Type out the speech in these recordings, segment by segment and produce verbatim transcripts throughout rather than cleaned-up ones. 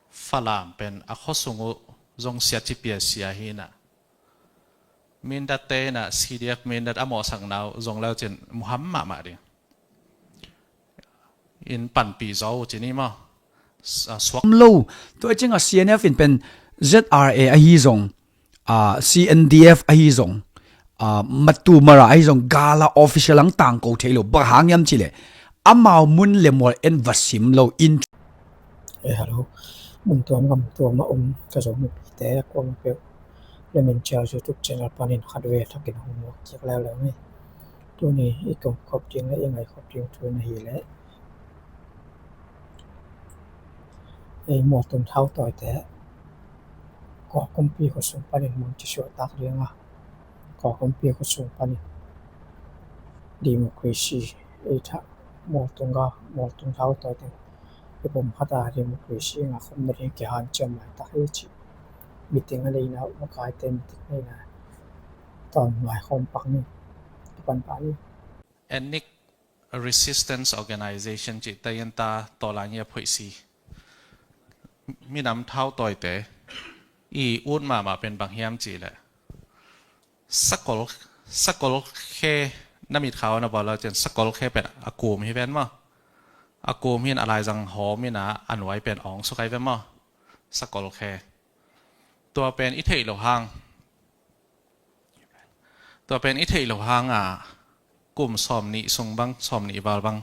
Falam pen a khuasung uh zong sia ci pia sia hi na. Mindat te na C D F Mindat a mawhsakna uh zong leu cin muham mahmah ding. In panpih zaw uh cin hi maw? Suak lo. Tua i cingah C N F in pen Z R A ahi zong, C N D F ahi zong, Matu Mara ahi zong, gala official ang tangko thei lo. Bang hang hiam cileh amau mun le mual en va sim lo in. Eh, hello. Mun tuam gam tuam a um ka Zomipite a kuama peuh Lam in Ciau YouTube channel panin khat ve thakin hong muak kiak leuleu ni. Tuni i kong khop ding le i ngai khop ding thu na hi leh, ei mualtung thautawite Kawlkumpi khuasung panin mang ci suahtak ding a, Kawlkumpi khuasung panin democracy ei thah mualtung ga, mualtung thautawite i pom khata democracy nga khom na ding kihan ciam mai tak hi ci. Meeting a leina uh makaite meeting leina tawn ngai khom pak ni. Kipan pah ni. Ethnic Resistance Organization cih taian ta tawlangi a phoih si minam thautawite i ut mahmah pen bang hiam cihleh, sakol, sakol khe na mit khau na bawl lo cian sakol khe pen a kum hi ven maw? A kum hin a laizang hawm ina a nuai pen awng sukai ven maw? Sakol khe. Tua pen i theih lo hang. Tua pen i theih lo hanga kum sawm nih sung bang, sawm nih val bang,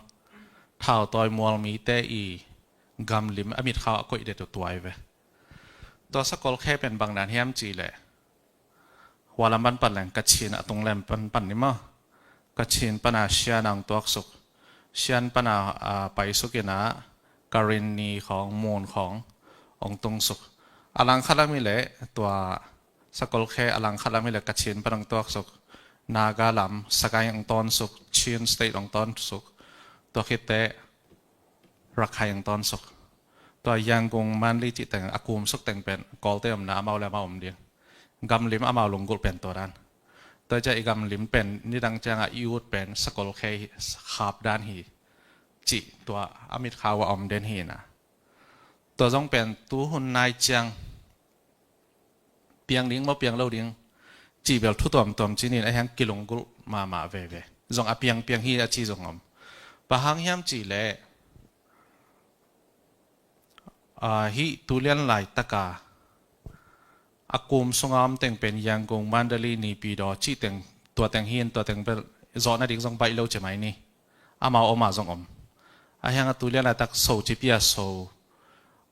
thautawi mual mite i gamlim a mit khau a koih det uh tua i ve. Tua sakol khe pen bang dan hiam cihleh, hua lam pan pan leng Kachin a tung lem pan pan ni maw? Kachin pana Shan ang tuaksuk, Shan pana, a, paisuk ina Karenni khawng, Mon khawng ong tungsuk. A langkhat lam i leh tua sakol khe a langkhat lam i leh Kachin pan ong tuaksuk, Naga lam Sagaing ong tawnsuk, Chin State ong tawnsuk. Tua khitteh Rakhine ong tawnsuk. Tua Yangon, Mandalay cih teng a kumsuk teng pen Kawlte omna amau le amau om ding. Gamlim amau lunggulh pen tua dan. Tua ciah i gamlim pen nidang ciangah i ut pen sakol khe hi, khap dan hi. Cih tua a mit khau a om den hi na. Tua zong pen tu hun nai ciang piang ding maw piang lo ding cih bel thu tuamtuam cinin a hiang kilunggulh mahmah veve. Zong a piangpiang hi a ci zong om. Bang hang hiam cihleh, a, hih tulian laitaka a kum sunga om teng pen Yangon, Mandalay, Naypyidaw cih teng, tua teng hin, tua teng bel zawhna ding zong baih lo ci mai ni. Amau oma zong om. A hiang a tulian laitak so ci pia so,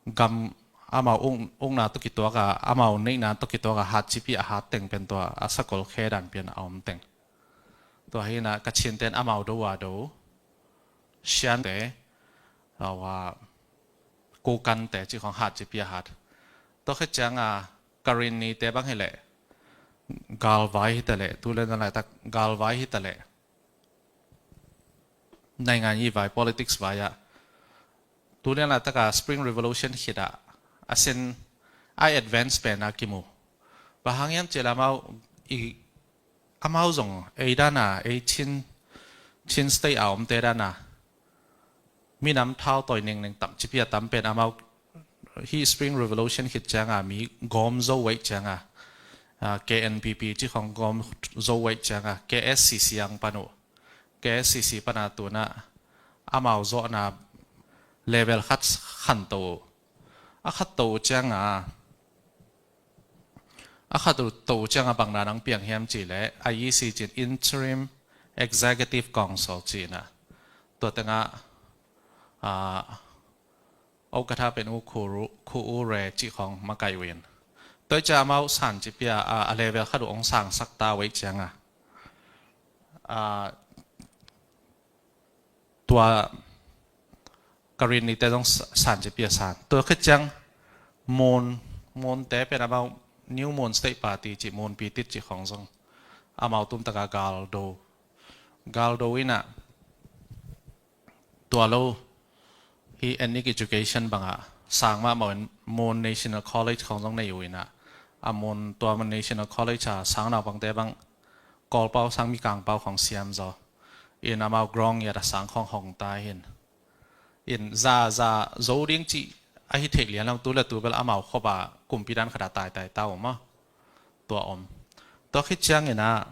gam amau uk, ukna tawh kituaka, amau neihna tawh kituaka hat ci pia hat teng pen tua a sakol khe dan pian a om teng. Tua hina Kachin ten amau do a do, Shan te, awa, Kokante ci khong hat ci pia hat. Tua khe cianga Karenni te bang hileh galvai hitaleh, tulian laitak galvai hitaleh, naingan yi vai, politics vai ah, tulian laitaka Spring Revolution khitah a sen a advance pen a kimu. Bang hang hiam cihleh amau i, amau zong ei dana, ei Chin, Chin State a omte dana minam thautawi nengneng tam ci pia tam pen amau hih Spring Revolution khit cianga mi gawm zo wei cianga, a, K N P P ci khong gawm zo wei cianga K S C C ang pan uh. K S C C pana tuna amau zawhna level khat khanto uh. A khatto uh cianga, a khatto uh cianga bang dan ang piang hiam cihleh, I E C cin Interim Executive Council cina. Tua tengah, a, Okatha pen U Khu Ru, Khu U Re cih khong makai uh in. Tua i ciah amau san ci pia, a, a level khat uh ong sangsak ta wei cianga, a, tua Karenni te zong sa-, san ci pia san. Tua khit ciang Mon, Monte pen amau New Mon State Party cih Mon Pitit cih khong zong amau tumtaka galdo. Galdo ina tua lo hi ethnic education bangah sang mahmah in Mon National College khong zong nei uh ina, a Mon, tua Mon National College a sang naupangte bang Kawlpau sang Mikangpau khong siam zaw in amau grong yat a sang khong hong ta hin. In za, za zo ding cih ahi theih lian lo, tu le tu bel amau khop a kumpi dan khat a taitai ta uh maw. Tua om. Tua khit ciangin ah,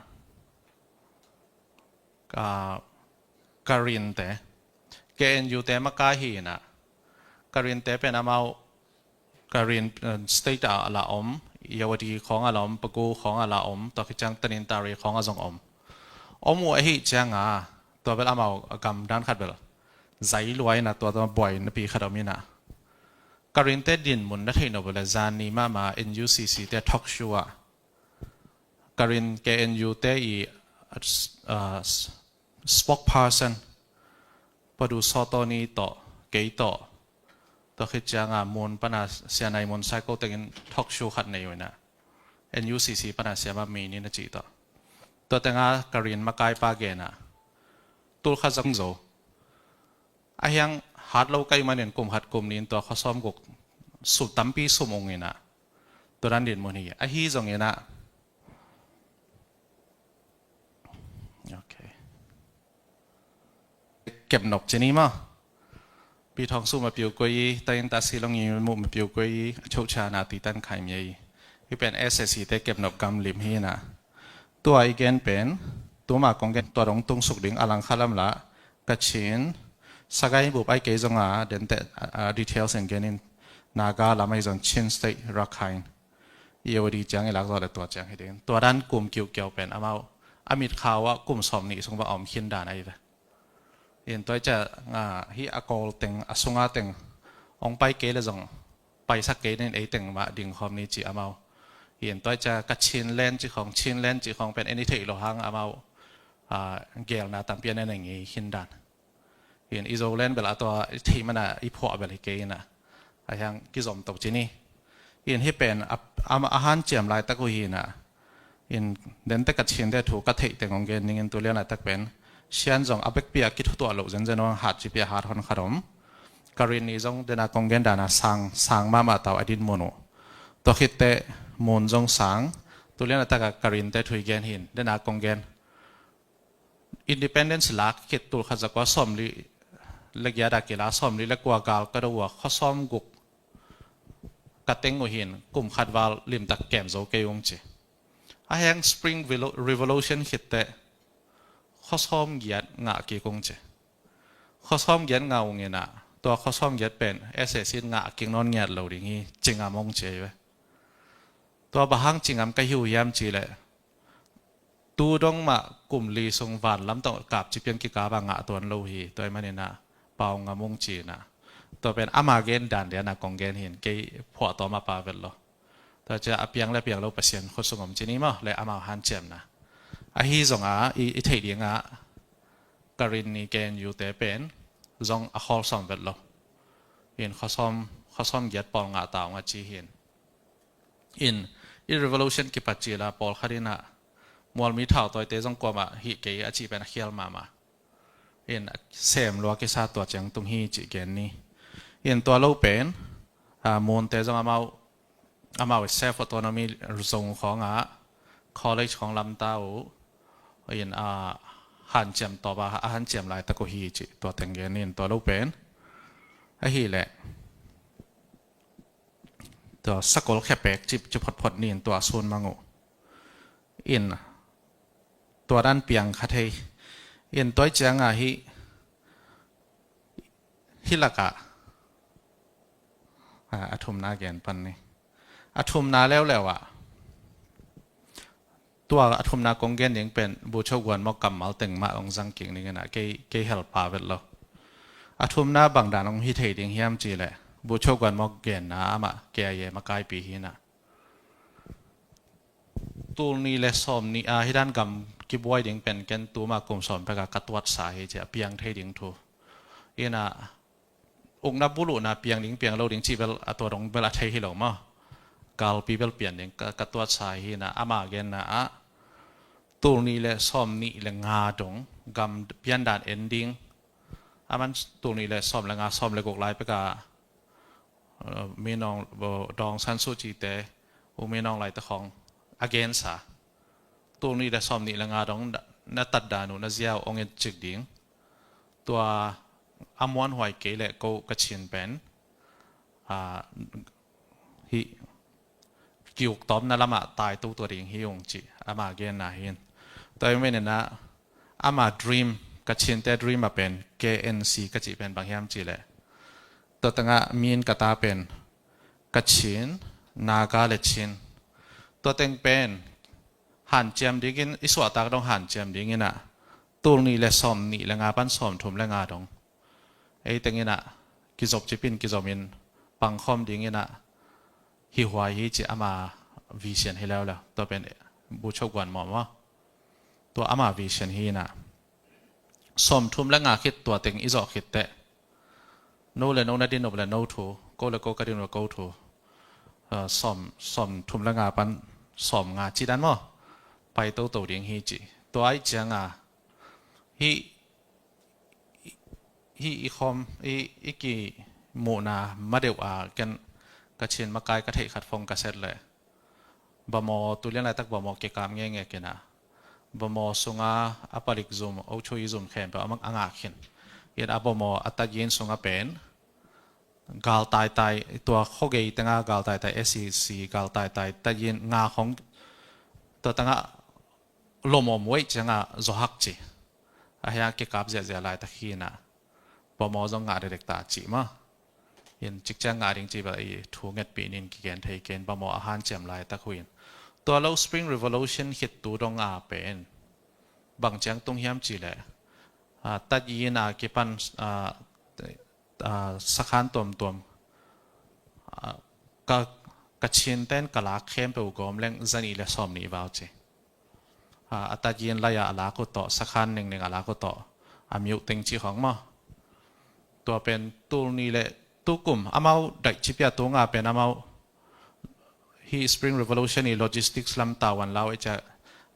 Karen te, K N U te makai hi in ah, Karen te pen amau Karen, eh, state ah la om, Irrawaddy khawng ah la om, Pegu khawng ah la om, tua khit ciang Tanintharyi khawng ah zong om. Om uh ahi ciang a, tua bel amau a gam dan khat bel zai lua in ah, tua tua buai napi khat om in ah. Karen te dinmun na theih nop uh leh zan ni mahmah N U C C te talk show ah Karen K N U te i, ah, spokesperson Padu Sawtawni tawh, kei tawh, tua khit ciang a Mon pan a Sia Nai Mon Saikoteng in talk show khat nei uh in ah, N U C C pan a Sia Ma Min in a cih tawh. Tua teng a Karen makaipa gen ah, tul khat zong zo. A hiang hat lo ka hih manin kum khat kum nih in tua khua sawm guk sum tampi sum ung in ah, tua dan dinmun hi. Ahi zongin ah, okay. Kepnop ci ni maw. Pi Thawng Su ma piu koi i, ta in ta si long i mu ma piu koi i, a choh cha na ti tan khai mi i. Hi pen S S C te kepnop gam lim hi in ah. Tua i gen pen, tu ma kong gen tua dong tung suk ding a lang kha lam la, Kachin, Sagaing bup ai kei zong a, den te, ah, details in gen in, Naga lam ai zong Chin State, Rakhine. Irrawaddy ciang i lak zaw le tua ciang hi ding. Tua dan kum kiukiau pen amau a mit khau ah kum sawm nih sung bang a om khin dan ahi ve. In tua i cia, ah, hi a kawl teng, a sunga teng, ong pai kei le zong, paisak kei nin ei teng mah ding khawm ni ci amau. In tua i cia Kachin len ci khawng, Chin len ci khawng pen en i theih lo hang amau, ah, gelna tampi a ne neng i khin dan. In i Zoland bel a tua i theih mana i phuah bel hi kei in ah. A hiang kizom to ci ni. In hi pen a, a, a hanciam laitak uh hi in ah. In den te Kachin te thu ka theih teng ong gen ning in tu lian laitak pen. Sian zong a bekpi a kithutuah loh zenzen ong hat ci pi a hat hon khat om. Karen i zong den a kong gen dan a sang, sang mahmah tau a dinmun uh. Tua khit teh Mon zong sang. Tu lian laitak a Karen te thu i gen hi in. Den a kong gen. Independence lak khit tul khat za kua sawmli le giat a kila sawmli le kua gal ka do uh a khua sawm guk ka teng uh hi in kum khat val limtak kem zo kei ung ci. A hiang Spring Revolu-, Revolution khit teh khua sawm giat ngah kik ung ci. Khua sawm giat ngah ung in ah tua khua sawm giat pen S S C in ngah kik nawn ngiat lo ding hi ci ngam ong ci hi ve. Tua bang hang ci ngam ka hi uh hiam cih leh tu dong mah kum li sung van lam tawh kap ci piang kikap a ngah tuan lo hi. Tua ahih manin ah pau ngam ung ci in ah. Tua pen ama gen dan lian a kong gen hi in kei phuahtawm a pau vet lo. Tua cia a piang le piang lo Pasian khut sung om ci ni maw le amau hanciamna. Ahi zong a i, i theih ding ah Karen i K N U te pen zong a khawl sawm vet lo. In khua sawm, khua sawm giat pawl ngah ta ung a ci hi in. In i revolution kipat cil a pawlkhat in ah mualmi thautawite zong kuamah hih kei a cih pen a khial mahmah. In sem lua kisa tua ciang tung hi cih gen ni. In tua lo pen, ah, Monte zong amau, amau self autonomy zong khawngah college khawng lamta uh. In, ah, hanciam tawp a, a hanciam laitak uh hi cih tua teng gen ni in tua lo pen. Ahih leh tua sakol khepek cip ci photphot ni in tua sun mang uh. In tua dan piang kha thei. In tua i ciang a hi, hi lak ah, ah, a thumna gen pan ni. A thumna leuleu ah tua a thumna kong gen ding pen Bogyoke Wan Maw kammal teng mah ong zang kik ning in ah kei, kei hel pau vet lo. A thumna bang dan ong hi thei ding hiam cih leh Bogyoke Wan Maw genna amah K I A makaipi hi in ah. Tul nih le sawm nih a hi dan gam kibuai ding pen ken tu ma kum sawm pek a ka tuatsa hi ci a piang thei ding thu. In ah ukna buluhna piang ding piang lo ding cih bel a tua dong bel a thei hi lo maw. Galpi bel pian ding ka, ka tuatsa hi in ah ama genna ah tul nih le sawm nih le nga dong gam pian dan en ding. A man tul nih le sawm le nga sawm le guk lai pek a, uh, Min Aung, uh, Daw Aung San Suu Kyi te, U Min Aung Hlaing te khawng a gensa. Tul nih le sawm nih le nga dong na, na tat dan uh na ziau ong et cik ding. Tua a muanhuai kei leh ko Kachin pen a, hih ki-uk tawpna lamah tai toto ding hi ung cih ama genna hi. Tua ahih manin ah ama dream, Kachinte dream ah pen K N C ka cih pen bang hiam cih leh, tua tengah min ka ta pen Kachin, Naga le Chin, tua teng pen hanciam dingin, i suahtak dong hanciam dingin ah, tul nih le sawm nih le nga pan sawm thum le nga dong ei tengin ah kizop cipin kizomin pangkhawm dingin ah hi huai hi cih ama vision hi leuleu. Tua pen buchok guan mawh maw? Tua ama vision hi in ah, sawm thum le nga khit tua teng i zawh khit teh, no le no na din nop le no thu, ko le ko ka din nop le ko thu, ah, sawm, sawm thum le nga pan sawm nga cih dan maw? Pai toto ding hi cih. Tua ahih ciangin hih, hih i khawm, i, i kimuhna madeuh a ken Kachin makai ka theih khat phong ka set leh, Bamaw, tulian laitak Bamaw kikap ngekngek in ah, Bamaw sunga a palik zum, Ocho-i zum khempeuh a ngak khin. In ah Bamaw a tayin sunga pen gal taitai, tua khogei tenga gal taitai, S E C gal taitai tayin nga khong, tua tengah lom om uh ahih ciangin zawhak ci. Ahi hang kikap ziahziah laitak hi in ah, Bamaw zong ngah dekdek ta cih maw? In cikciang ngah ding cih bel i thu ngetpih nin kigen thei kei in, Bamaw a hanciam laitak uh in. Tua lo Spring Revolution khit tu dong a pen bang ciang tung hiam cih leh, ah, tayin a kipan, ah, ah, sakhan tuamtuam, ah, ka, Kachin ten ka lak khempeuh gawm leng zanih le sawm nih val ci. Ah, a tayin lai-ah a lak uh tawh, sakhan nengneng a lak uh tawh, a miuh teng cih khawng maw? Tua pen tul nih le tukum amau daih cipia tunga pen amau hih Spring Revolution i logistics lam tavuan lau e cia,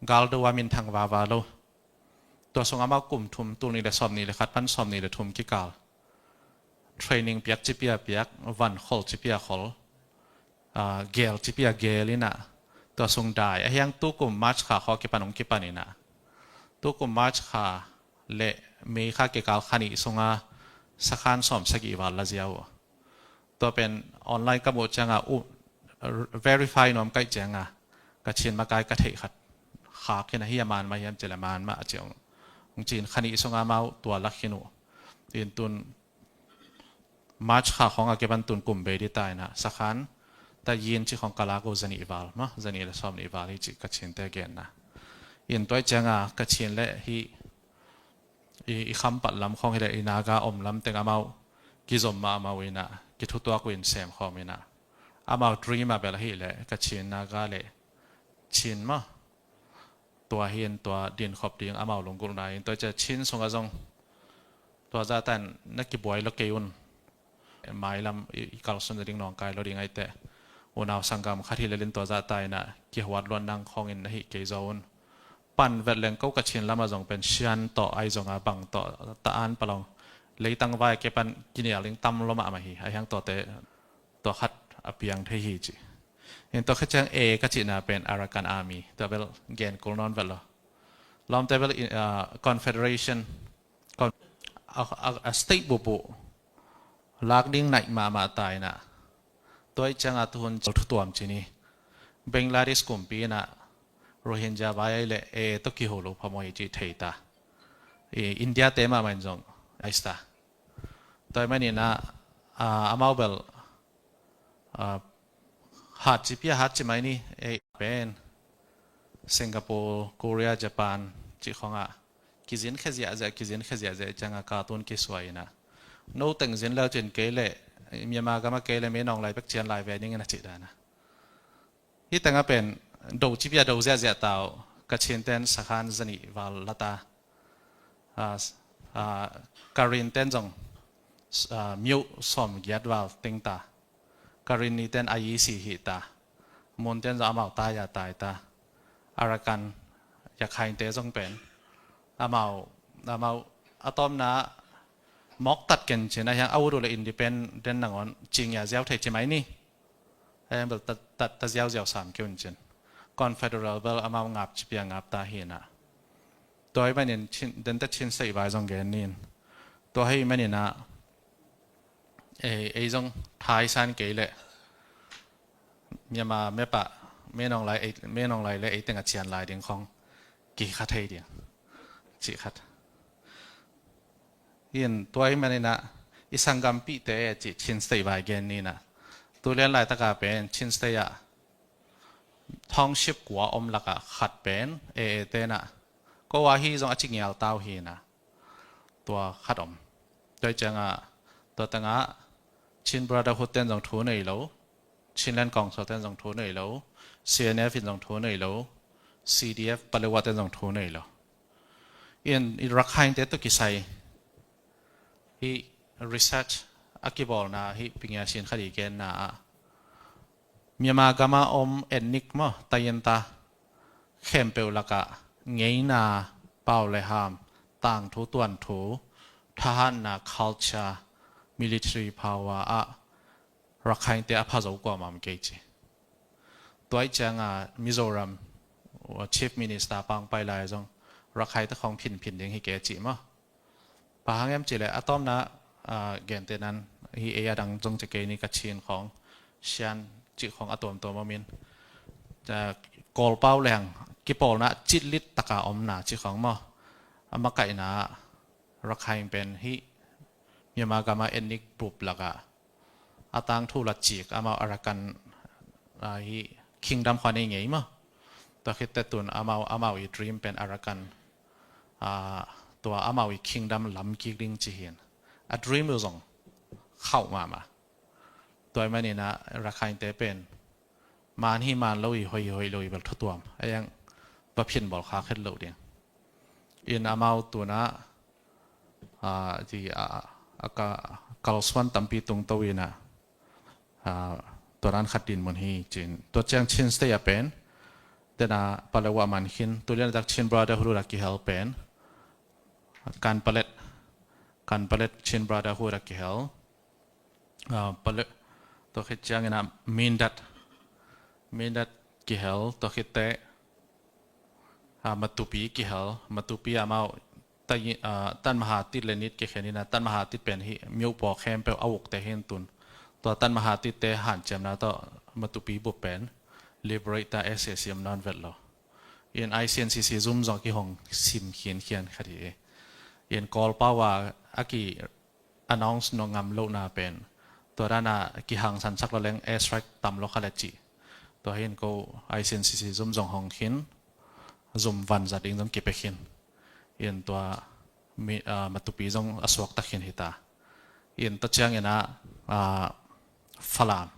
galdo a minthang vava lo. Tua sung amau kum thum, tul nih le sawm nih le khat pan sawm nih le thum kikal training piak cipia piak, van khol cipia khol, ah, gel cipia gel in ah, tua sung dai. Ahi hang tukum March kha khawng kipan hong kipan in ah, tukum March kha le May kha kikal kha nih sunga sakhan sawm sagih val la ziau uh. Tua pen online ka muh ciangin, uh, verify nuam ka hih ciangin, Kachin makai ka theih khat khak in ah, hi a man mah hiam cih leh man mah a ci ung. Hong ci in kha nih sunga amau tua lak khin uh. In tun March kha khawng a kipan tun kum bei ding ta in ah, sakhan tayin cih khawng ka lak uh zanih val maw, zanih le sawm nih val hi cih Kachinte genna. In tua ahih ciangin Kachin le hih i, i khampat lam khawng hi leh i Naga om lam teng amau kizom mahmah uh in ah, kithutuak uh in sem khawm in ah, amau dream a bel ahih leh Kachin, Naga le Chin maw? Tua hi in tua dinkhop ding amau lunggulhna in, tua cia Chin sungah zong tua zahtan na kibuai lo kei un. Mailam i, i kalsuan ding nawngkai lo ding ahih teh, unau sanggam khat hi lel in tua zahtan in ah kihuat luat nang khawng in na hih kei zaw un. Pan vet leng ko Kachin lamah zong pen Shan tawh, ahi zongin Bang tawh, Ta-an, Palong, leitang vai a kipan kinial ding tam lo mahmah hi. Ahi hang tuate tua khat a piang thei hi ci. In tua khit ciang A ka cihna pen Arakan Army, tua bel gen kul nawn vet lo. Lawmte bel in, ah, Confederation, con-, a, a, a state bup uh lak ding naih mahmah ta in ah, tua ahih ciangin tuhun thutuam ci ni. Bangladesh kumpi in ah Rohingya vai ahih leh A tawh kiho lo phamawh hi cih thei ta. I India te mahmah in zong a ista. Tua ahih manin ah, ah, amau bel, ah, hat ci pia hat ci mai ni, ei pen Singapore, Korea, Japan cih khawngah kizin khia ziahziah, kizin khia ziahziah ciangin cartoon kisuai in ah, no teng zin leu cin kei leh, Myanmar gamah kei leh Mei Aung Hlaing bek cian lai ve ning in a cih dan a. Hih tengah pen do ci pia do ziahziah ta uh, Kachin ten sakhan zanih val la ta. Ah, ah, Karen ten zong, ah, miuh sawm giat val teng ta. Karen ni ten a yi si hi ta. Mon ten zong amau tai a tai ta. Arakan, Yakhain te zong pen amau, amau a tawpna mawk tat ken cin, ahi hang a ut uh leh independent nangawn cing a ziau thei ci mai ni. Ahi hang bel tat, tat, tat ziauziau sam kei un cin. Confederal bel amau ngap ci pia ngap ta hi in ah. Tua ahih manin Chin, dente Chin state vai zong gen ni in. Tua ahih manin ah, ei, ei zong thaisan kei leh Myanmar map ah Menawng Lai, ei, Menawng Lai le ei teng a cian lai ding khong kikha thei ding cih khat. In tua ahih manin ah i sanggampihte cih Chin State vai gen ni in ah, tu lian laitaka pen Chin State ah township kua om lakah khat pen A A te in ah, ko a hi zong a ci ngial ta uh hi in ah, tua khat om. Tua ciangah tua tengah Chin Brotherhood ten zong thu nei lo, Chinland Council ten zong thu nei lo, C N F in zong thu nei lo, C D F Paletwa ten zong thu nei lo. In, in Rakhine te tawh kisai hih research a kibawlna hih Pi Ngia Sin Kha Di genna ah Myanmar gam a om ethnic maw, tayinta khempeuh lakah ngeina, pau le ham, tangthu tuanthu, thahatna, culture, military power ah Rakhine te a pha zo kuamah om kei ci. Tua ahih ciangah Mizoram Chief Minister Pa Aung Pai lai zong Rakhine te khong phinphin ding hi kei ci maw. Bang hang hiam cih leh a tawpna, ah, gentehna in hih ei a dang zong ci kei ni, Kachin khong, Shan cih khong a tuamtuam om in, ah, Kawl pau leng kipawlna citlit taka omna cih khong maw, a makaihna ah Rakhine pen hih Myanmar gam a ethnic group lakah a tangthu la cik amau Arakan, ah, hih kingdom khong nei ngei maw. Tua khit teh tun amau, amau i dream pen Arakan, ah, tua amau i kingdom lam kik ding ci hi in, a dream uh zong khauh mahmah. Tua ahih manin ah Rakhine te pen man hi man lo hi, hoih hi hoih lo hi bel thutuam a, ei ang va phin bawl khak het lo ding. In amau tun ah, ah, ti, ah, a ka, kalsuan tampi tungto in ah, ah, tua dan khat dinmun hi ci in. Tua ciang Chin State ah pen, tena Paletwa man khin, tu lian tak Chin Brotherhood a kihel pen, Kanpalet, Kanpalet Chin Brotherhood a kihel, ah, Palet, tua khit ciangin ah Mindat, Mindat kihel, tua khit teh, ah, Matupi kihel, Matupi amau, ta-, ah, Tan Mahatit le Nit kikhen in ah, Tan Mahatit pen hih Myopaw khempeuh a ukte hi in tun. Tua Tan Mahatit te hanciamna tawh Matupi bup pen liberate ta, S A C om nawn vet lo. In I C N C C zum zong kihong sim khinkhian khat hi. In Kawl pau a, a ki announce nawn ngam lohna pen, tua dan a kihangsansak lo leng airstrike tam lo kha le cih. Tua hi in ko I C N C C zum zong hong khin, zum vanzat ding zong kipia khin. In tua mi, ah, Matupi zong a suakta khin hi ta. In tua ciangin ah, ah, Falam,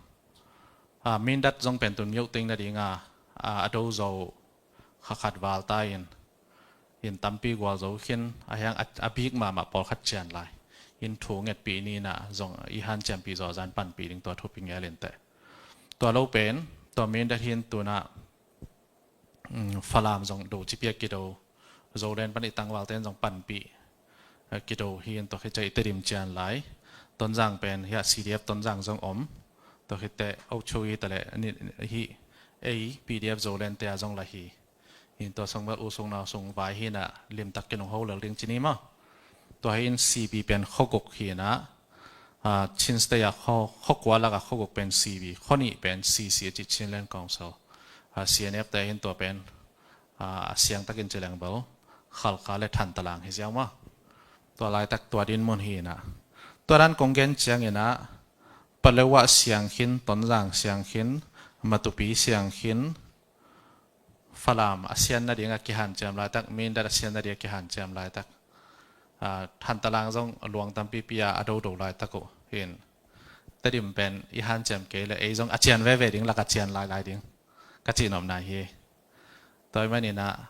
ah, Mindat zong pen tun Myote ing nading a, ah, a do zo kha khat val ta in, in tampi gualzo khin, a hiang a, a bik mahmah pawlkhat cian lai. In thu ngetpih ni in ah zong i hanciampih zawh zan panpih ding tua thupi ngel in teh. Tua lo pen, tua Mindat hi in tun ah, mm, Falam zong do ci piak kido, Zoland pan i tangvalte in zong panpih, eh, kido hi in tua khit ciang i Tedim cian lai. Tonzang pen hiah C D F Tonzang zong om. Tua khit teh Ochu hi ta leh ni, hih ei P D F Zoland te a zong la hi. Hi in tua sung bel u sung nau sung vai hi in ah limtak kinung ho lel ding ci ni maw. Tua hi in C B pen khuaguk hi in ah, ah, Chin State a khua, khua kua lak a khuaguk pen C B, khua nih pen C C a ci, Chinland Council. Ah, C N F te hi in tua pen, ah, a siangtakin ci leng bel Khalkha le Thantalang hi ziau maw. Tua laitak tua dinmun hi in ah, tua dan kong gen ciangin ah Paletwa siang khin, Tonzang siang khin, Matupi siang khin, Falam a sian nading a kihanciam laitak, Mindat a sian nading a kihanciam laitak, ah, Thantalang zong luang tampipi a a dodo laitak uh hi in, Tedim pen i hanciam kei leh ei zong a cian veve ding lak a cian lailai ding ka cihnopna hi. Tua ahih manin ah,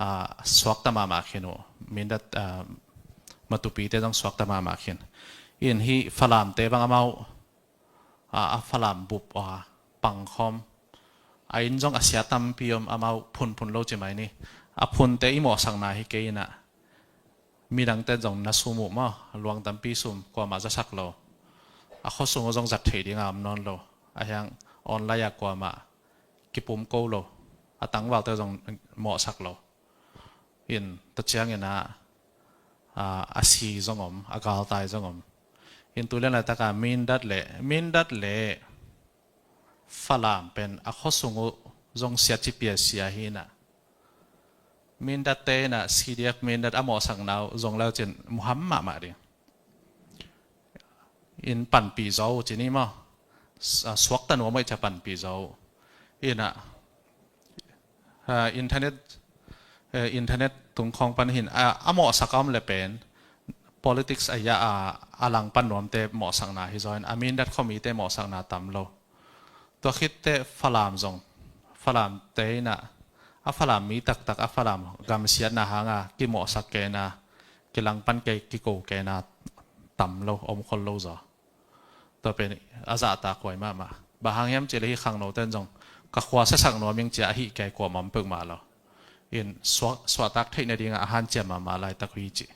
ah, suakta mahmah khin uh, Mindat, ah, Matupi te zong suakta mahmah khin. In hih Falam te bang amau, ah, a Falam bup a pangkhawm, a inn zong a sia tampi om, amau phunphun lo ci mai ni. A phunte i mawhsakna hi kei in ah, midangte zong na sum uh maw, luang tampi sum, kuamah zasak lo. A khuasung uh zong zat thei ding a om nawn lo. A hiang online a kuamah kipum ko lo. A tangvalte zong mawhsak lo. In tua ciangin ah, ah, a si zong om, a galtai zong om. In tu lian laitaka Mindat le Mindat le Falam pen a khuasung uh zong siat ci piasia hi inah, Mindat te inah C D F Mindat a mawhsakna uh zong leu cin muham mahmah ding. In panpih zo uh ci ni maw? Suakta nuam uh i cia panpih zo uh. Inah internet internet tung khawng pan hin a mawhsak a om le pen politics a ya a langpan nuamte mawhsakna hi zaw in a Mindat khuamite mawhsakna tam lo. Tua khitteh Falam zong, Falamte inah a Falam mi taktak a Falam gamsiatna hanga kimawhsak kena, kilangpan kei kiko kena tam lo, om khol lo zaw. Tua pen a zahtak huai mahmah. Bang hang hiam cihleh hih khangnoten zong ka khua siasak nuam ing cia ahih kei kuamah om peuhmah lo. In suahtak theih nadinga a hanciam mahmah laitak uh hi ci.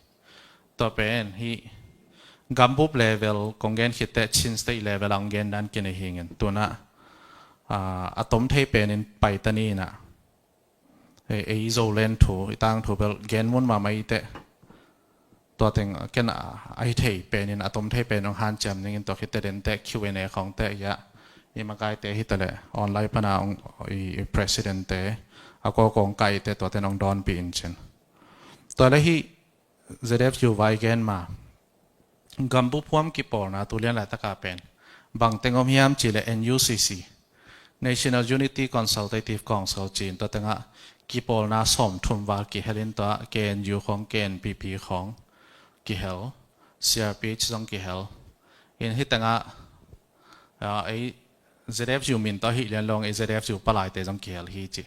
Tua pen hih gambup level kong gen khitteh Chin State level a hong gen dan kinei hingin tunah a tom thei penin paita ni inah ei Zoland thu i tangthu bel gen mun mahmah i teh. Tua teng ken a hi thei penin a tom thei pen hong hanciam ningin tua khitteh denteh Q and A khawngteh ia i makaite hitaleh online pana i presidentte a kawkawng kaite tuaten hong dawnpih in cin. Tua le hih Z F U vai gen ma. Gambup huam kipawlna tu lian laitaka pen bangteng om hiam cihleh N U C C, National Unity Consultative Council cin tua tengah kipawlna sawmthum val kihelin tua K N U khawng, K N P P khawng kihel, C R P H zong kihel. In hih tengah ei Z F U min tawh hih lian lawng ei Z F U palaite zong kihel hi ci.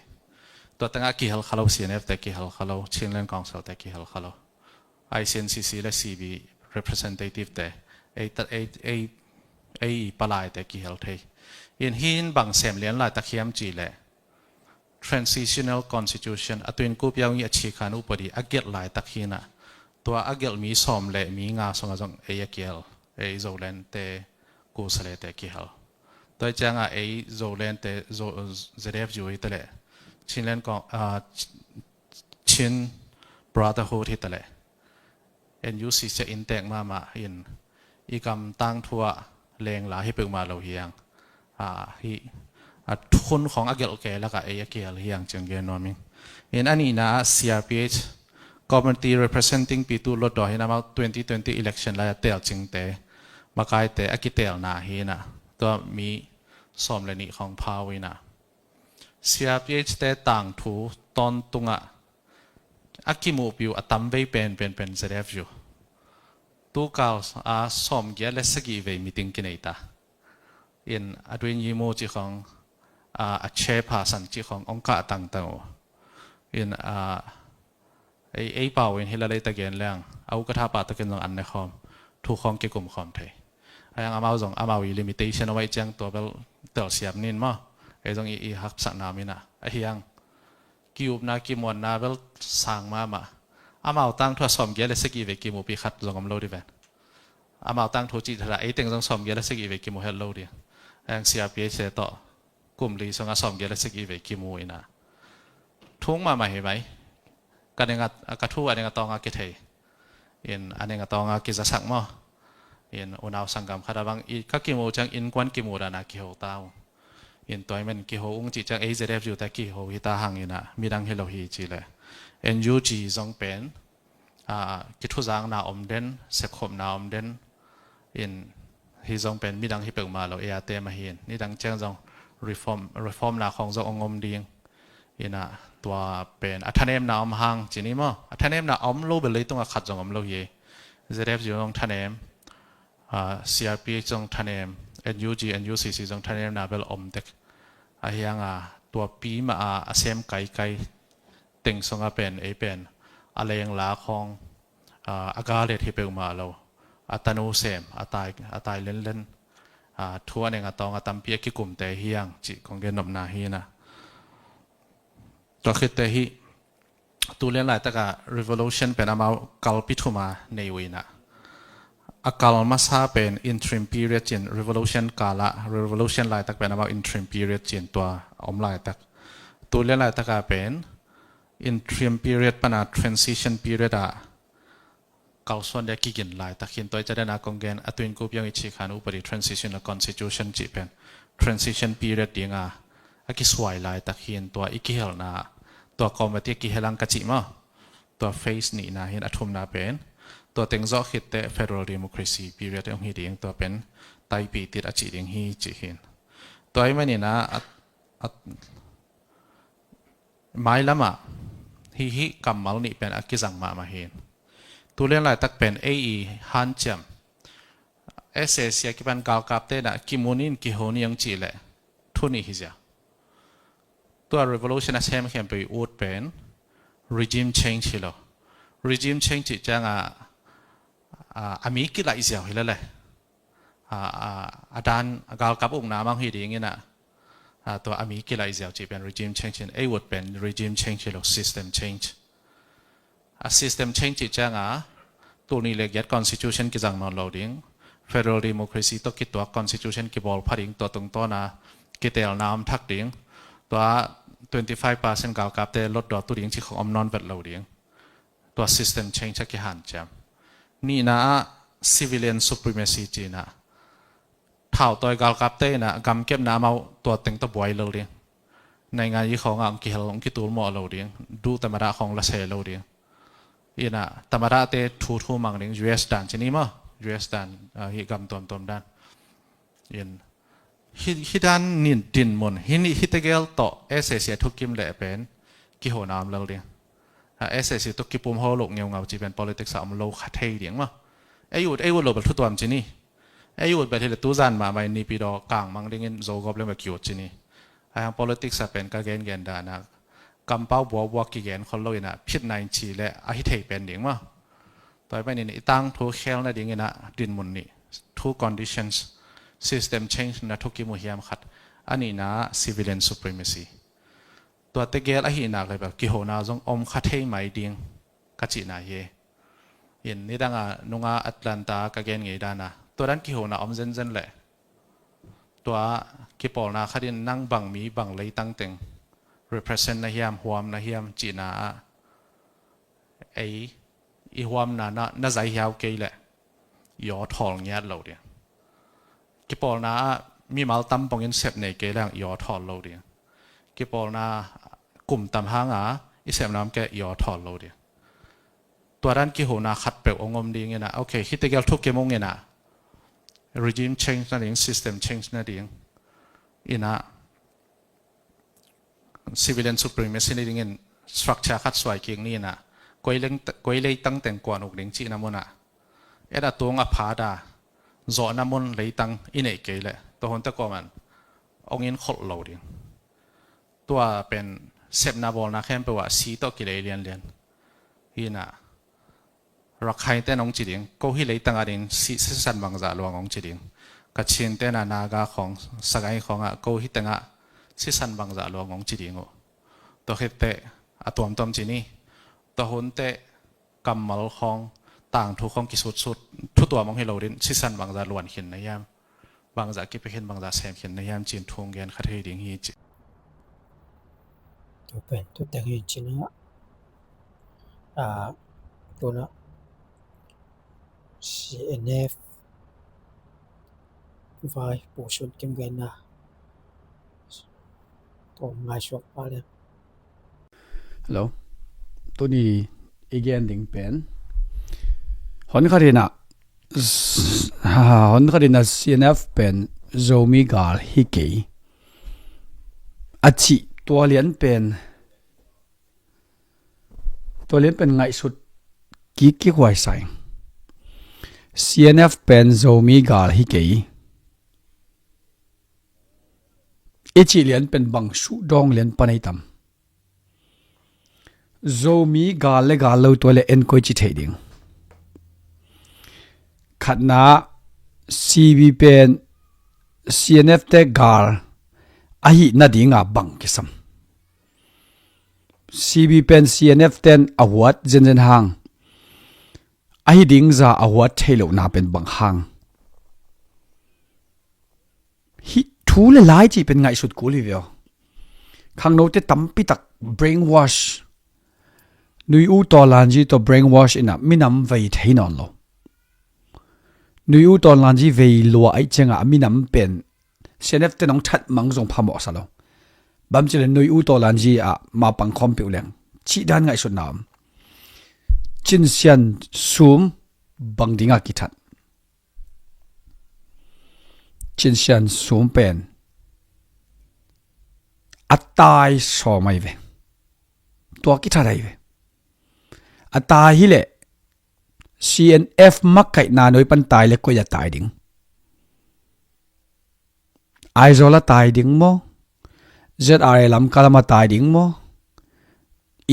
Tua tengah kihel kha lo, C N F te kihel kha lo, Chinland Council te kihel kha lo. I C N C C le C B representative te ei, ei, ei, ei palaite kihel thei. In hin bang sem lian laitak hiam cihleh transitional constitution a tuin kupiau ngi a chikhan upadi a gelh laitak hinah tua a gelh mi sawm le mi nga sungah zong ei a kihel, ei Zolandte kusalete kihel. Tua hi ciangah ei Zolandte Z F U hitaleh Chinland Chin Brotherhood hitaleh N U C C a inntek mahmah in i gam tangthu ah lengla hi peuhmah lo hiang. Hih a thukhun khawng a gelh kei lakah ei a kihel hiang ciang gen nuam ing. In a nihna ah C R P H Community Representing Pitu Lotdaw hinah amau twenty twenty election lai a telcingte makaite a kitelna hinah tua mi sawm le nih khawng pha uh inah C R P H te tangthu tawntungah a kimuhpih uh a tamvei penpen pen Z F U. Tukal a sawmgiat le sagih vei meeting kinei ta. In a duin yimu cih khawng a chairperson cih khawng hong kah tangtang uh. In ei, ei pau in hila leita gen leng a ukatha pah takin zong an ne khawm, thu khawng kikum khawm thei. Ahiang amau zong amau i limitation a waih ciang tua bel telsiam nin maw? Ei zong i, i haksakna minah ahiang ki-upna kimuanna bel sang mahmah. Amau tangthu a sawmgiat le sagih vei kimuhpih khat zong om lo di ven. Amau tangthu cih thadah ei teng zong sawmgiat le sagih vei kimu het lo di. Ahiang C R P H te tawh kum li sungah sawmgiat le sagih vei kimu inah thung mahmah hi mai. Ka ning a, ka thu a ning a tawnga kithei in a ning a tawnga kizasak maw? In unau sanggam khat a bang i ka kimu ciang innkuan kimu dana kiho ta uh. In tua hi men kiho ung cih ciang ei Z F U te kiho hi ta hang inah midang hi lo hi ci le N U G zong pen kithuzakna om den, sekkhopna om den. In hih zong pen midang hi peuhmah lo, ei a tem ahi in nidang ciang zong reform, reformna khawng zong hong om ding. Inah tua pen a thanemna om hang ci ni maw? A thanemna a om lo bel leitungah khat zong om lo hi. Z F U zong thanem, C R P H zong thanem, N U G, N U C C zong thanemna bel om tek. Ahianga tua pi mah a, a sem kaikai teng sungah pen ei pen a lengla khawng a galet hi peuhmah lo, a tanu sem, a tai, a tai lenlen, thu a ning a tawnga tampi a kikumte hiang cih kong gen nopna hinah. Tua khitteh hih tu lian laitaka revolution pen amau kalpi thuma nei uh inah a kal masa pen interim period cin, revolution kalah revolution laitak pen amau interim period cin tua om laitak. Tu lian laitaka pen interim period pana transition period ah kalsuan dia kigin laitak hin tua i caden a kong gen a tuin kupiang i chikhan upadi transitional constitution cih pen transition period dinga a kisuai laitak hin tua i kihelna tua committee a kihelang ka cih maw. Tua phase nihna hin a thumna pen tua teng zawh khitte federal democracy period hong hi ding tua pen taipi tit a cih ding hi cih hin. Tua i manina a, a, mailamah hih hih kammal nih pen a kizang mahmah hin. Tulian laitak pen ei i hanciam S A C a kipan galkapte na kimunin kiho ni ang cih leh thu nih hi zia. Tua revolution a sem khempeuh i ut pen regime change hi lo. Regime change cih cianga a, a mi kilaih ziau hi lele. A, a, a dan a galkap ukna mang hi dingin a, a tua a mi kilaih ziau cih pen regime change in ei ut pen regime change hi lo, system change. A system change cih cianga tul nih le giat constitution kizang nawn lo ding, federal democracy tawh kituak constitution kibawl pha ding, tua tungtawna kitelna om thak ding, tua twenty five percent galkapte lotdaw tu ding cih khong om nawn vet lo ding. Tua system change a kihanciam. Nihna ah civilian supremacy cihna thautawi galkapte ina gamkepna amau tua teng tawh buai lo ding. Naingan i khawngah hong kihel hong kitul mawh lo ding. Duh tamada khawng la se lo ding. Ina tamadate thu thu mang ding. U S dan cini maw, U S dan, ah, hih gam tuamtuam dan. In hih, hih dan nin dinmun hih, hih tegel tawh S A C a thukim leh pen kihona om lel ding. Ah, S A C tawh kipum ho lo ngeungau ci pen politics a om lo kha thei ding maw. Ei ut, ei ut lo bel thutuam cini. Ei ut bel hi le tuzan mahmah in nipi daw kang mang dingin Zogawp leng bel kiut cini. Ahi hang politics a pen ka gengen dana kampau buabuak kigen khol lo ina phitna in ci le a hi thei pen ding maw. Tua i panin i tangthu khel nadingin a dinmun nih, two conditions, system change na thukim uh hiam khat, a nihna civilian supremacy. Tua tegel ahihnak le bel kihona zong om kha thei mai ding ka cihna hi. In nidanga nunga Atlanta ka gen ngei dana tua dan kihona om zenzen leh tua kipawlna khatin nang bang mi bang leitang teng represent na hiam, huam na hiam cihna ah ei i huamna na, na zai hiau kei leh i aw thawl ngiat lo ding. Kipawlna ah mimal tam pongin sep nei kei leng i aw thawl lo ding. Kipawlna kum tam hanga i sepna om kei i aw thawl lo ding. Tua dan kihona khat peuh ong om ding ina, okay, hih tegel thukim ung ina regime change nading, system change nading ina civilian supremacy ni dingin structure khat suai kik ni ina koi leng, koi leitang teng kuan uk ding cihna muna et a tung a phada zawhna mun leitang i neih kei leh tua hunte kuaman ong in kholh lo ding. Tua pen sepna bawlna khempeuh ah si tawh kilei lianlian. Hina Rakhine ten ong ci ding, ko hi leitang a ding si, sisan bangzah luang ong ci ding. Kachin ten a Naga khawng, Sagaing khawng ah ko hi tengah sisan bangzah luang ong ci ding uh. Tua khitteh a tuamtuam ci ni. Tua hunteh kammal khawng, tangthu khawng kisutsut, thutuam ong hi lo ding, sisan bangzah luan khin na hiam, bangzah kipia khin, bangzah sem khin na hiam cin thung gen kha thei ding hi ci. Tua pen tu teng hi cin ah, ah, tuna C N F vai pusun kim gen na. Tawm ngai suak pa le. Hello. Tuni i gen ding pen hon khatina, hon khatina C N F pen Zomi gal hi kei a cih tua lian pen, tua lian pen ngaihsut kik kik huai sai. C N F pen Zomi gal hi kei i cih lian pen bang suh dawng lian pan ei tam. Zomi gal le gal lo tua le en koi ci theih ding. Khatna, C B pen C N F te gal ahi nadinga bang kisam. C B pen C N F ten a huat zenzen hang ahi ding za a huat thei lohna pen bang hang. Hih thu le lai cih pen ngaihsut kul hi veo. Khangnote tampi tak brainwash Nui U Taw Lan Zi tawh brainwash in a minam vei thei nawn lo. Nui U Taw Lan Zi vei lua ahih ciangah a minam pen C N F te nong that mang zong phamawh sa lo. Bang ci le Nui U Taw Lan Zi ah mapang khawm peuh leng cih dan ngaihsutna om. Cin Sian Sum bang dingah kithat? Cin Sian Sum pen a tai sawm ahi ve. Tua kithat ahi ve. A tai hi leh C N F makaihna nuai pan tai le koi a tai ding? Aizawl a tai ding maw? Z R A Lamka lam a tai ding maw?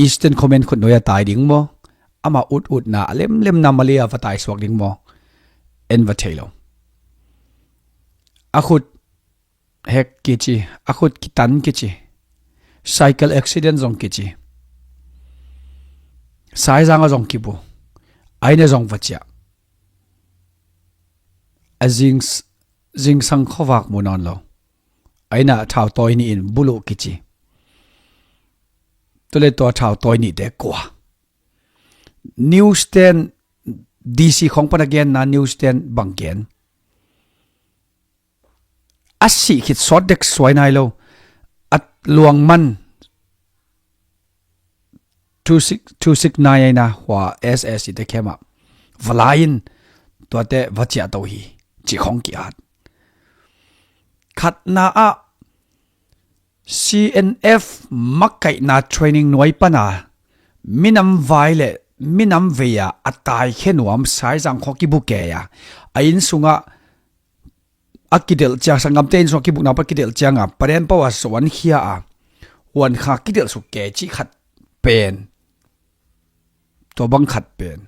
Eastern Command khut nuai a tai ding maw? Ama ut utna a lemlemna Malay a va tai suak ding maw? En va thei lo. A khut hek kici, a khut kitan kici, cycle accident zong kici, Saizang a zong kibu, a inn a zong va ciah. A zing, zingsang khuavak mu nawn lo. A inn ah thau tawi nih in buluh kici. Tua le tua thau tawi nihte kua? News ten, D C khawng pan a genna news ten bang gen? A sih khit sawt dek suai nai lo. A luang man two six, two six nine aina hua S S I te khem ah va lai in tuate va ciah to hi, cih khawng ki-at. Khatna ah C N F makaihna training nuai pana minam vai le minam vei a a taikhia nuam Saizang khua kibu kei a, a inn sungah a kidelh ciang, sanggamte inn sungah kibukna pa kidelh cianga paden pau a suan khia a, huan kha kidelh suk kei cih khat pen. Tua bang khat pen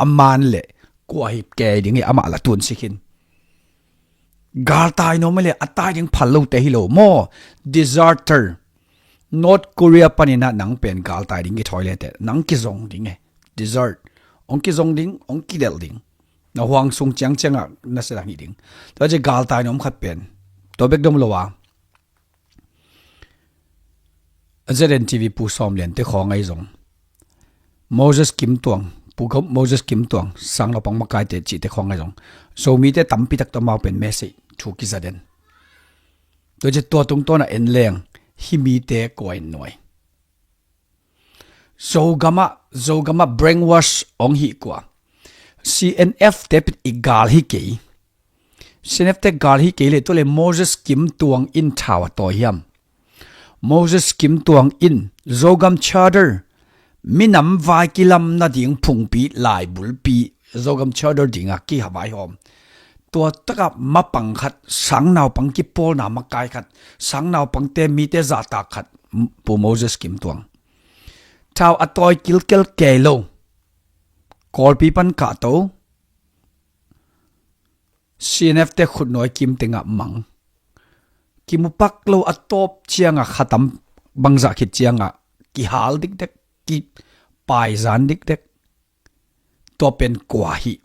a man le kua hi kei ding hi, amah la tun si khin. Galtai nuam le a tai ding phal lote hi lo maw? Deserter. North Korea paninah nang pen galtai ding kithawi lete nang kizong ding e. Desert. Ong kizong ding, ong kidelh ding. Na huang sung ciangciangah na sedang hi ding. Tua ci galtai nuam khat pen tua bek dom lo a, Z N T V Pu Sawm Lian te khawng ahi zong, Moses Kim Tuang, Pu Gam-, Moses Kim Tuang, sang naupang makaite cihte khawng ahi zong, Zomite tampi tak tawh amau pen message thu kiza den. Tua ci tua tungtawnah en leng hih mite kua in nuai? Zogamah, Zogamah brainwash ong hih kua? C N F te pit i gal hi kei. C N F te gal hi kei le tua le Moses Kim Tuang in thau a tawi hiam? Moses Kim Tuang in Zogam Charter, minam vai kilam nading phungpi, laibulpi, Zogam Charter dinga kiha vaihawm. Tua taka mapang khat, sang naupang kipawlna makai khat, sang naupangte mite zahtak khat, Pu Moses Kim Tuang. Thau a tawi kilkel kei lo. Kawlpi pan kahto. C N F te khutnuai kim tengah mang. Kimupak lo a tawp ciangah khatam bangzah khit ciangah kihal dikdek, kipaizan dikdek. Tua pen kua hi?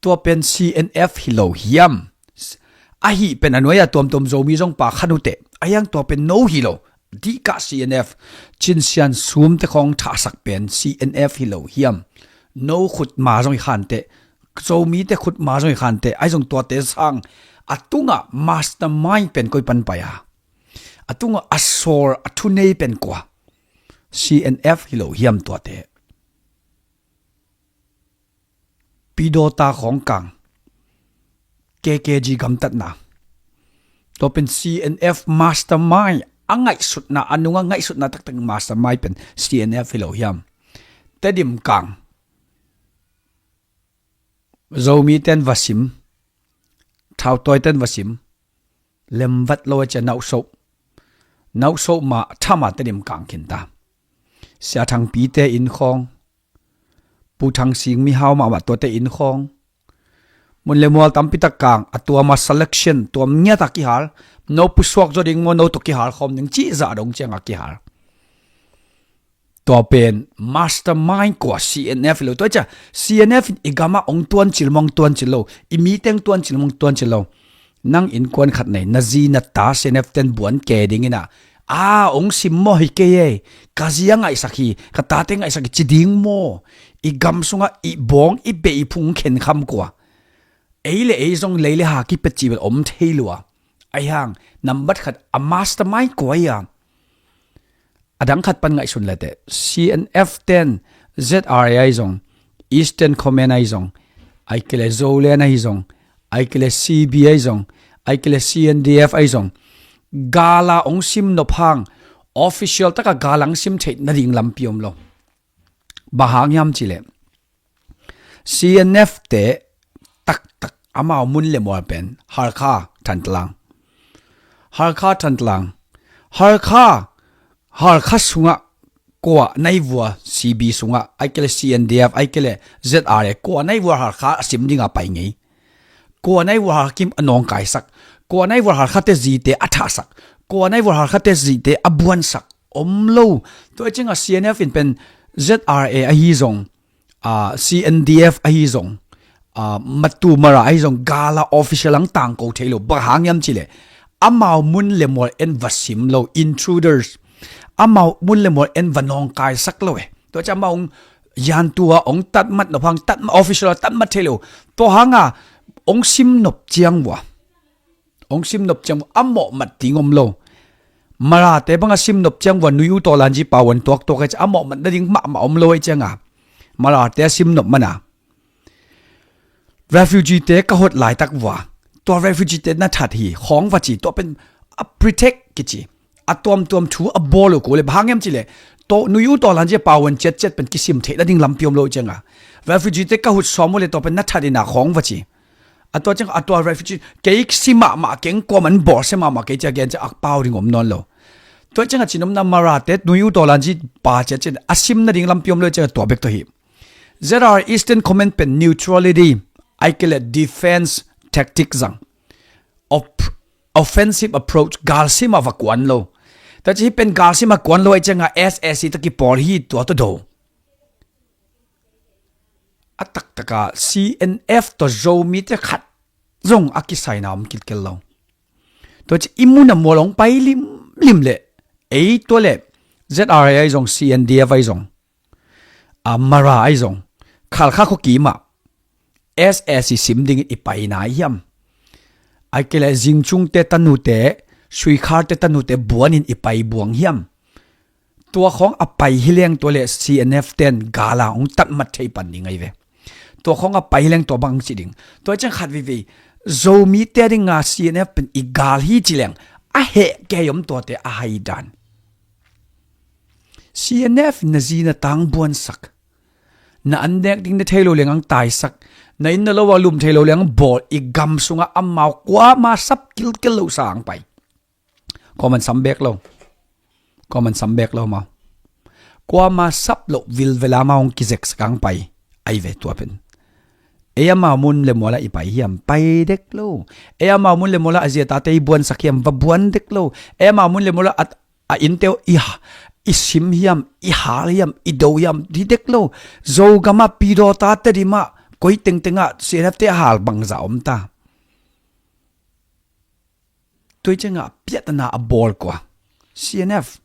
Tua pen C N F hi lo hiam? Ahi pen a nuai-a tuamtuam Zomi zong pa khan uh teh. A hiang tua pen no hi lo. Dihkah C N F, Cin Sian Sum te khawng thahsak pen C N F hi lo hiam? No khutma zong hi khanteh, Zomite khutma zong hi khanteh, ahi zong tuate sang a tungah mastermind pen koi pan pai a, a tungah a sawl a thunei pen kua? C N F hi lo hiam tuate? Pidawta khawng kang, K K G gamtatna. Tua pen C N F mastermind a ngaihsutna, a nunga ngaihsutna taktak mastermind pen C N F hi lo hiam? Tedim kang, Zomi ten va sim, thautawi ten va sim, lemvat lo a cia nauhsoh, nauhsoh mah thama Tedim kang khinta. Sia Thangpi te inn khawng, Pu Thang Sing mihau mahmah tuate inn khawng, mun le mual tampi tak kang a tuama selection tuam ngiata kihal, no pusuak zaw ding maw, no tawh kihal khawm ding cih zah dong cianga kihal. Tua pen mastermind kua? C N F hi lo. Tua cia C N F in i gamah ong tuancil maw, ong tuancil lo, i miteng tuancil maw, ong tuancil lo. Nang innkuan khat nei, na zi na ta C N F ten buan ke dingin a, A, ong sim maw hi kei ei. Ka zi a ngaihsak hi, ka tate ngaihsak hi ci ding maw? I gam sungah i bawng, i beh, i phung khenkham kua? Ei le ei zong lei le ha kipia cih bel om thei lua. Ahi hang, nambat khat a mastermind kua hi a? A dang khat pan ngaihsun leteh, C N F ten Z R A ahi zong, Eastern Command ahi zong, ahi kei le Zoland ahi zong, ahi kei le C B ahi zong, ahi kei le C N D F ahi zong, gala ong sim nop hang, official taka gala ong sim theih nading lampi om lo. Bang hang hiam cih leh, C N F te taktak amau mun le mual pen Hakha, Thantlang. Hakha, Thantlang. Hakha, Hakha sungah kua nai vua, C B sungah, ahi kei le C N D F, ahi kei le Z R A, kua nai vua Hakha a sim dinga pai ngei. Kua nai vua Hakha kim a nawngkaisak, kua nai vua Hakha te zite a thahsak, kua nai vua Hakha te zite a buansak om lo. Tua ciangah C N F in pen Z R A ahi zong, ah, C N D F ahi zong, ah, Matu Mara ahi zong, gala official ang tangko thei lo. Bang hang hiam cih leh, amau mun le mual en va sim lo, intruders. Amau mun le mual en va nawngkaisak lo e. Tua ciang amau ong yan tua ong tatmat nop hang, tatmat official a tatmat thei lo. Tua hanga ong sim nop ciang vua, ong sim nop ciang vua, a mawhmat ding om lo. Marate banga sim nop ciang vua, Nui U Tawlanji pawan tuaktuak ahi ciang a mawhmat nading mahmah om lo ahi cianga, Marate a sim nop mana, refugee te ka hot laitak vua, tua refugee te na that hi khawng va ci, tua pen a protect kici, a tuamtuam thu a bawl uh kul e. Bang hang hiam cih leh, tua Nui U Tawlanji a pawan ciatciat pen kisim theih nading lampi om lo cianga, refugee te ka hut sawm uh le tua pen na that ina khawng va ci. A tua ciang, a tua refugee, kei si mahmah keng, kuaman bawlsia mahmah kei ci a gen ciang a pau ding om nawn lo. Tua ciang a cinomna Marate, Nui U Tawlanji pa ciatciat a sim nading lampi om lo ciang a tua bek tawh hi. Z R A Eastern Command pen neutrality, ahi kei le defense tactic zang. Op-, offensive approach, galsim a va kuan lo. Tua ci hi pen galsim a kuan lo ahi cianga S A C tawh kipawl hi tua tawh do. A taktaka C N F tawh Zomite khat zong a kisaina om kilkel lo. Tua ci i mun a mual ong pai limlim leh, ei tua leh Z R A ahi zong, C N D F ahi zong, a Mara ahi zong, Khalkha khua kimah S A C sim dingin i pai nai hiam? Ahi kei le Zingchung te tanute, Suikhar te tanute buanin i pai buang hiam? Tua khawng a pai hi leng tua le C N F ten gala ong tatmat thei pan ding ahi ve. Tua khawng a pai hi leng tua bang ci ding. Tua ciang khat veivei, Zomite dinga C N F pen i gal hi ci leng, a heh kei om tuate a hai dan. C N F na zi na tang buansak, na an nek ding na thei lo leng ang taisak, na inn na lo a lum thei lo leng ang bawl, i gam sungah amau kuama sap kilkel lo sa ang pai. Kuaman sam bek lo. Kuaman sam bek lo mau. Kuama sap lo vilvela mau hong kizeksak ang pai. Ahi ve tua pen. Ei amau mun le muala i pai hiam? Pai dek lo. Ei amau mun le muala a zi a tate i buansak hiam? Va buan dek lo. Ei amau mun le muala a, a innte uh i ha-, i sim hiam? I hal hiam? I do hiam? Hi dek lo. Zogam a Pidawta, Tedim a, koi tengteng a C N F te a hal bangzah om ta? Tua ciangah piahtana a bawl kua? C N F.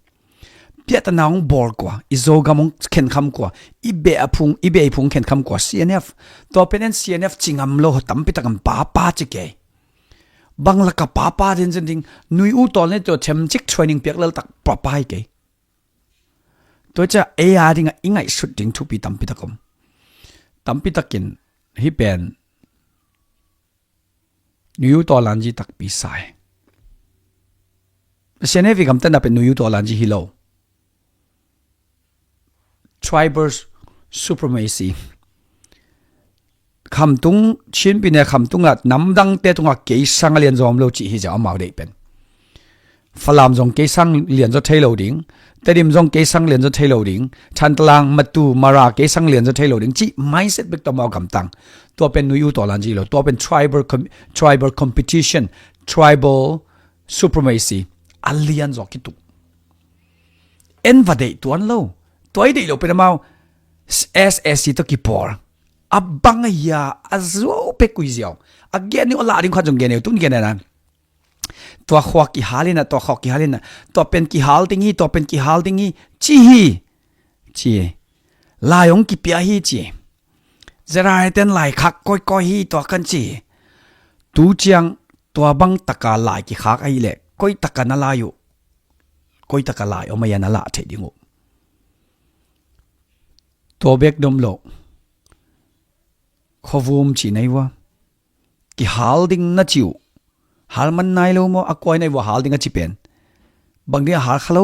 Piahtana hong bawl kua? I Zogam hong khenkham kua? I beh a phung, i beh i phung khenkham kua? C N F. Tua pen en C N F ci ngam lo, tampi tak an papa ci kei. Bang laka papa zenzen ding, Nui U Tawl ne tua themcik training piak lel tak papa hi kei. Tua ciah ei a dingah i ngaihsut ding thupi tampi tak om. Tampi takin hih pen Nui U Tawl Lanzi takpi sa hi. Sian he vi gamtatna pen Nui U Tawl Lanzi hi lo. Tribal supremacy. Khamtung, Chin pi ne khamtung ah namdangte tungah kei sang a lian zong om lo cih hi ziau amau deih pen. Falam zong kei sang lian zaw thei lo ding, Tedim zong kei sang lian zaw thei lo ding, Thantlang, Matu, Mara kei sang lian zaw thei lo ding cih mindset bek tawh amau gamtang. Tua pen Nui U Tawl Lanzi lo, tua pen tribal com-, tribal competition, tribal supremacy a lian zaw kituk. En va deih tuan lo. Tua i deih lo pen amau S A C tawh kipawl. A bang a hia, a zuau pek uh hi ziau. A gen uh a lah ding khat zong gen uh, tun gen uh nan. tua khua kihal inah, tua khua kihal inah, tua pen kihal ding hi, tua pen kihal ding hi, ci hi, ci. Lai hong kipia hi, ci. Zerah ten lai khak kawikawi hi, tua kan ci hi. Tu ciang tua bang taka lai kikhak ahileh, koi taka na lai uh, koi taka lai om a ia na lah theih ding uh. Tua bek dom lo, khuavum ci na hi ua. Kihal ding na ci uh. Hal man nai lo maw, a kuai na hi ua hal ding a ci pen. Bang ding a hal kha lo.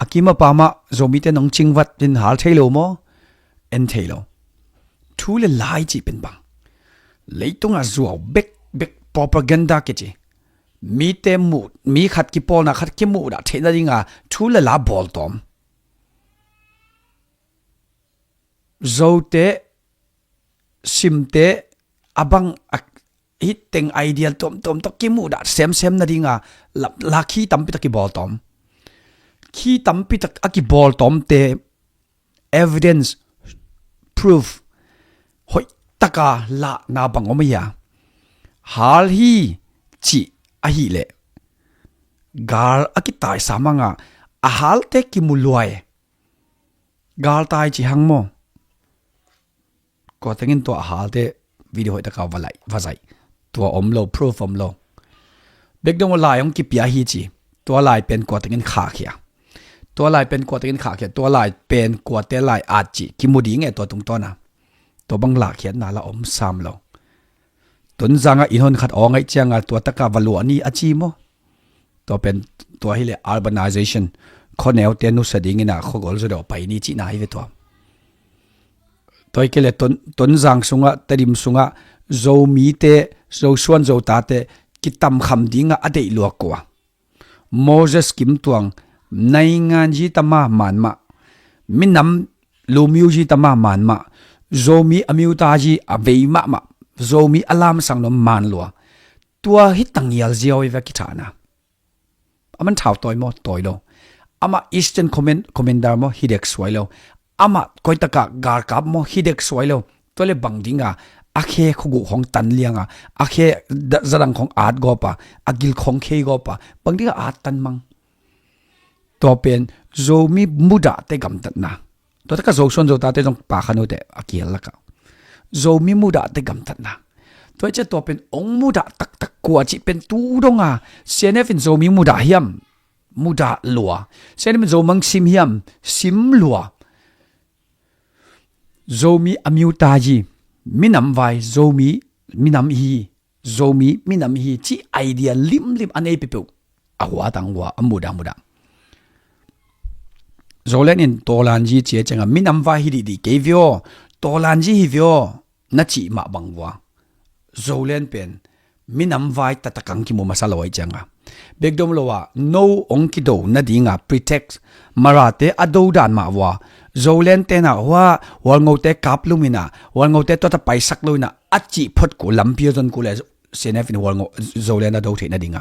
A kim a pam ah Zomite nong cingvat in hal thei lo maw? En thei lo. Thu le lai cih pen bang? Leitungah zuau bekbek propaganda kici. Mite muh, mi khat kipawlna khat kimuhdah theih nadinga thu le la bawltawm. Zote, Simte, a bang a, hih teng idea tuamtuam tawh kimuhdah semsem nadinga la, la khi tampi tak kibawltawm. Khi tampi tak a kibawltawmte evidence, proof, hoih taka lahna bang om a ia? Hal hi cih ahileh, gal a kitaisa manga a halte kimu luai. Galtai ci hang maw? Kua tengin tua a halte video hoih taka va laih, va zaih. Tua om lo, proof om lo. Bek dong lai hong kipia hi ci. Tua lai pen kua tengin khahkhia? Tua lai pen kua tengin khahkhia? Tua lai pen kuate lai at ci kimu ding e tua tungtawna? Tua bang lahkhiatna la om sam lo. Tonzangah inn hon khat awng aih cianga tua taka va luah ni a ci maw? Tua pen, tua hileh urbanization, khuaneute nusia dingin a khuagol zaw deuh pai ni cihna hi ve tua. Tua hi kei le Ton, Tonzang sungah, Tedim sungah Zomite, Zosuan Zotate kitamkham dingah a deih luak uh a, Moses Kim Tuang, naingan zi tama man mah, minam lumiu zi tama man mah, Zomi a miuta zi a vei mahmah, Zomi a lamsang nuam man lua. Tua hi tangial ziau i ve kithahna. A man thau tawi maw? Tawi lo. Amah Eastern Command, Commander maw? Hi dek suai lo. Amah koitakah galkap maw? Hi dek suai lo. Tua le bang dinga a khe khuaguh khong tan lianga, a khe da, zadang khong at gawpa, a gil khong khei gawpa, bang dinga at tan mang? Tua pen Zomi mudahte gamtatna. Tua taka Zosuan Zotate zong pakhanute a kihel lakah Zomi mudahte gamtatna. Tua i cia tua pen ong mudah taktak kua cih pen tu donga C N F in Zomi mudah hiam? Mudah lua. C N F in Zomang sim hiam? Sim lua. Zomi a miuta hi, minam vai, Zomi minam hi, Zomi minam hi cih idea limlim a nei peuhpeuh a huatang hua a mudah mudah. Zoland in Tawlanzi cia cianga minam vai hi dihdih kei vio, Tawlanzi hi vio na cih mah bang vua. Zoland pen minam vai taktak ang kimu masa lo aih cianga, bekdom lo a no ong kido nadinga pretext, Marate a do dan mah vua. Zoland tena hua Hualngote kap lumina, Hualngote tuata paisak loina a cih phot ku lampi a zon ku le C N F in Hualngo, Zoland a do theih nadinga.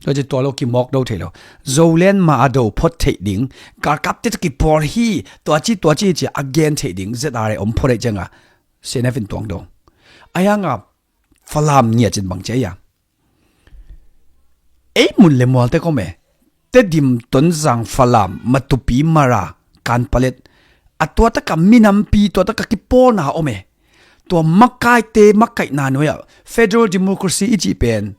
Tua ci tua lo kimawk do thei lo. Zoland ma a do phot theih ding, galkapte tawh kipawl hi, tua ci tua ci cia a gen theih ding Z R A om phot aih cianga C N F in tuang do. A hianga Falam ngiat cin bang cia ia, ei mun le mualte kom e, Tedim, Tonzang, Falam, Matupi, Mara, Kanpalet, a tua taka minampi tua taka kipawlna om e. Tua makaite makaihna nuai-ah federal democracy i cih pen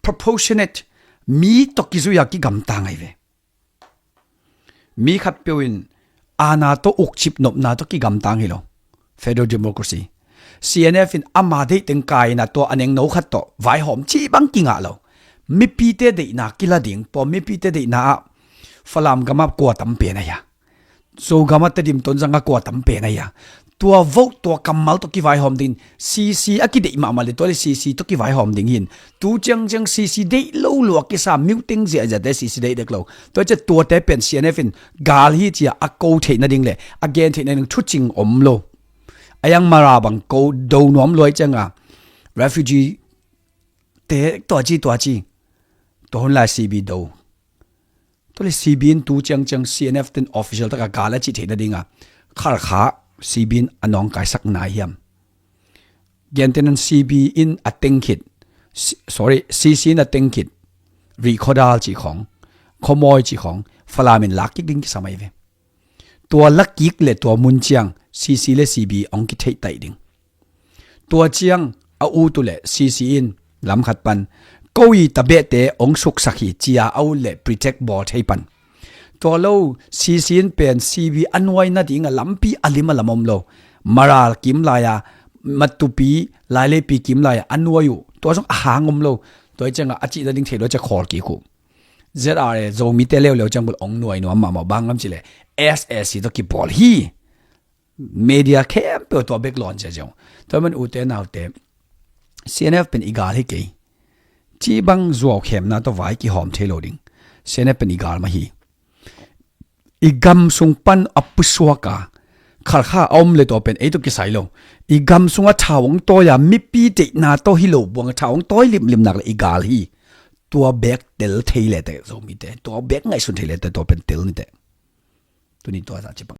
proportionate, mi tawh kizui-a kigamta ngai ve. Mi khatpeuh in aana tawh ukcip nopna tawh kigamtang hi lo. Federal democracy. C N F in ama deih teng kaina tua a nengno khat tawh vaihawm cih bang kingah lo. Mipite deihna kila ding pua, mipite deihna ah Falam gamah kua tam pen a hia? Zogamah Tedim Tonzangah kua tam pen a hia? Tua vote, tua kammal tawh kivaihawm dingin C C a kideih mahmah le tua le C C tawh kivaihawm ding hin. Tu ciangciang C C deih lo lua kisa, miuteng ziahziahte C C deih dek lo. Tua cia tuate pen C N F in gal hi cia a ko theih nading le a gen theih nading thucing om lo. A yang Mara bang ko do nuam luai cianga refugee te tua ci tua ci, tua hun lai C B do. Tua le C B in tu ciangciang C N F ten official taka gal a cih theih nadinga khalkha C B in a nawngkaisak nai hiam? Gentehnan C B in a teng khit Si- sorry, C C na teng khit, Rih Khuadal cih khawng, Khuamawi cih khawng, Falam in lak kik ding kisam ahi ve. Tua lak kik le tua mun ciang C C le C B hong kitheih taih ding. Tua ciang a ut uh le C C in lam khat pan, ko i tabehte hong suksak hi ci-a a ut le protect bawl thei pan. Tua lo, C C in pen C B a nuai nading a lampi a lim a lam om lo. Maral kim lai-a, Matupi, Laileipi kim lai-a a nuai uh. Tua zong a hang om lo. Tua hi ciangah a cih nading thei lo ciah khawl kik uh. Z R A Zomite leuleu ciang bul hong nuai nuam mahmah, bang lam cih leh S A C tawh kibawl hi. Media khempeuh tua bek lawn cia ziau. Tua man ute naute, C N F pen i gal hi kei. Ci bang zuau khemna tawh vai kihawm thei lo ding. C N F pen i gal mah hi. I gam sung pan a pusuak a, Khalkha a om le tua pen ei tawh kisai lo. I gam sung a thau hong tawi a, mipi deihna tawh hi lo buang a thau hong tawi limlim nak le i gal hi. Tua bek tel thei le te, Zomite. Tua bek ngaihsun thei le te, tua pen tel ni te. Tuni tua zah ci pang.